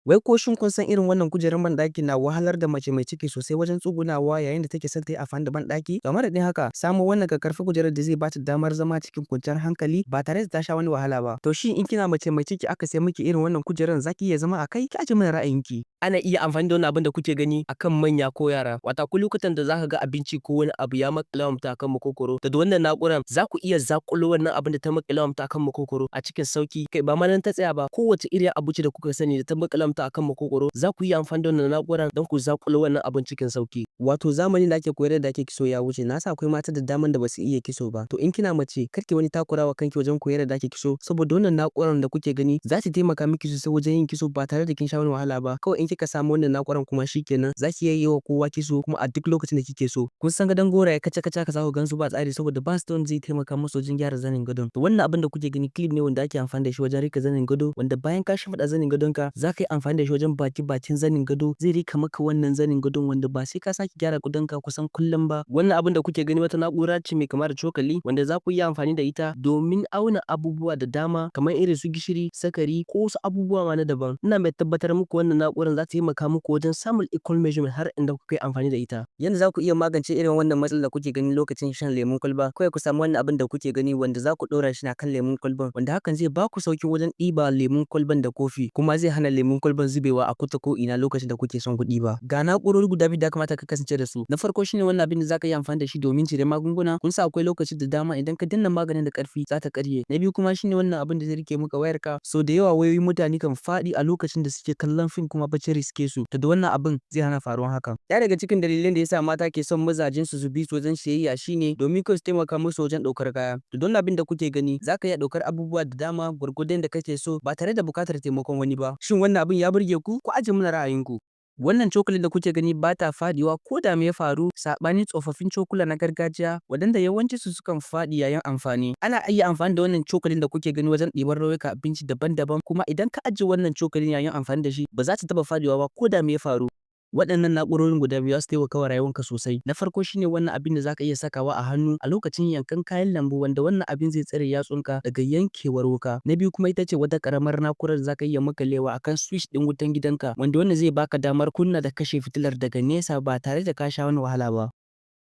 Wai ko shin kun san irin wannan kujerar banɗaki na wahalar da mace mai ciki sosai wajen tsugunawa yayin da take son ta yi amfani da banɗaki? To, a madadin haka, samo wannan kakkarfan kujerar da zai bata damar zama cikin kwanciyar hankali ba tare da ta sha wani wahala ba. To, shin in kina mace mai ciki aka sai miki irin wannan kujerar, za ki iya zama a kai? Ki aje mana ra'ayinki. Ana iya amfani da wannan abin da kuke gani akan manya ko yara. Wato akwai lokutan da za ka ga abinci ko wani abu ya maƙale wa mutum akan maƙogwaro. Da wannan na'urar za ku iya zaƙulo wannan abin da ta maƙale wa mutum akan maƙogwaro a cikin sauƙi. Kai, ba ma nan ta tsaya ba, kowace iriyar abu ce da kuka sani da ta maƙale wa mutum akan maƙogwaro, za ku iya amfani da wannan na'urar don ku zaƙulo wannan abun cikin sauƙi. Wato zamanin da ake koyar da ake kitso ya wuce. Na san akwai mata da daman da basu iya kitso ba. To, in kina mace, kar ki wani takura wa kanki wajen koyar da ake kitso, saboda wannan na'urar da kuke gani za ta taimaka miki sosai wajen yin kitso ba tare da kin sha wani wahala ba. Kawai in kika samu wannan na'urar kuma, shikenan, za ki iya yi wa kowa kitso kuma a duk lokacin da kike so. Kun san gadon goraye kaca-kaca haka za ku gansu ba tsari, saboda ba su da wanda zai taimaka musu wajen gyara zanin gadon. To, wannan abin da kuke gani clip ne wanda ake amfani da shi wajen riƙe zanin gado, wanda bayan ka shimfiɗa zanin gadonka, za ka yi amfani da shi wajen baki-bakin zanin gado, zai riƙe maka wannan zanin gadon, wanda ba sai ka sake gyara gadonka kusan kullum ba. Wannan abin da kuke gani wata na'ura ce mai kama da cokali, wanda za ku iya amfani da ita domin auna abubuwa da dama kamar irin su gishiri, sukari ko wasu abubuwa ma na daban. Ina mai tabbatar muku wannan na'urar za ta taimaka muku wajen samun equal measurement har inda kuka yi amfani da ita. Yanda za ku iya magance irin wannan matsalar da kuke gani lokacin shan lemon kwalba, kawai ku samu wannan abin da kuke gani wanda za ku ɗora shi a kan lemon kwalban, wanda hakan zai ba ku sauƙi wajen ɗiba lemon kwalban da kofi, kuma zai hana lemon kwalban zubewa a ko ta ko'ina lokacin da kuke son ku ɗiba. Ga na'urori guda biyu da ya kamata ka kasance da su. Na farko shine wannan abin da za ka iya amfani da shi domin cire magunguna. Kun san akwai lokaci da dama idan ka danna maganin da ƙarfi, za ta karye. Na biyu kuma shine wannan abin da zai riƙe maka wayarka. So da yawa wayoyin mutane kan faɗi a lokacin da suke kallon fim kuma bacci riske su. To, da wannan abin zai hana faruwan hakan. Ɗaya daga cikin dalilan da yasa mata ke son mazajensu su bi su wajen siyayya shine domin kawai su taimaka musu wajen ɗaukar kaya. To, don abin da kuke gani, za ka iya ɗaukar abubuwa da dama gwargwadon da kake so ba tare da buƙatar taimakon wani ba. Shin wannan abin ya burge ku? Ku aje mana ra'ayinku. Wannan cokalin da kuke gani ba ta faɗiwa ko da me ya faru, saɓanin tsofaffin cokula na gargajiya waɗanda yawancinsu sukan faɗi yayin amfani. Ana iya amfani da wannan cokalin da kuke gani wajen ɗibar nau'ikan abinci daban-daban, kuma idan ka ajiye wannan cokalin yayin amfani da shi, ba za ta taɓa faɗiwa ba ko da me ya faru. Waɗannan na'urorin guda biyu za su taimaka wa rayuwanka sosai. Na farko shine wannan abin da za ka iya sakawa a hannu a lokacin yankan kayan lambu, wanda wannan abin zai tsare yatsunka daga yankewar wuka. Na biyu kuma ita ce wata ƙaramar na'urar da za ka iya maƙalewa a kan switch ɗin wutan gidanka, wanda wannan zai baka damar kunna da kashe fitilar daga nesa ba tare da ka sha wani wahala ba.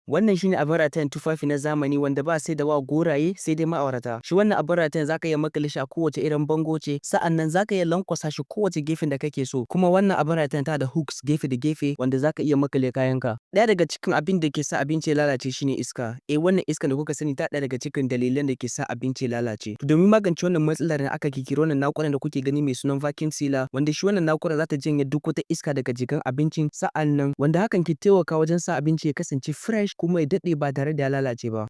Wannan shine abin ratayen tufafi na zamani wanda ba sai da wa goraye, sai dai ma'aurata. Shi wannan abin ratayen za ka iya maƙale shi a kowace irin bango ce, sa'an nan za ka iya lanƙwasa shi kowace gefen da kake so. Kuma wannan abin ratayen tana da hooks gefe da gefe wanda za ka iya maƙale kayanka. Ɗaya daga cikin abin da ke sa abinci ya lalace shine iska. Eh, wannan iskan da kuka sani ta ɗaya daga cikin dalilan da ke sa abinci ya lalace. To, domin magance wannan matsalar ne aka ƙirƙiri wannan na'urar da kuke gani mai sunan vacuum sealer, wanda shi wannan na'urar za ta janye duk wata iska daga jikin abincin, sa'an nan wanda hakan ke taimakawa wajen sa abinci ya kasance fresh kuma ya daɗe ba tare da ya lalace ba.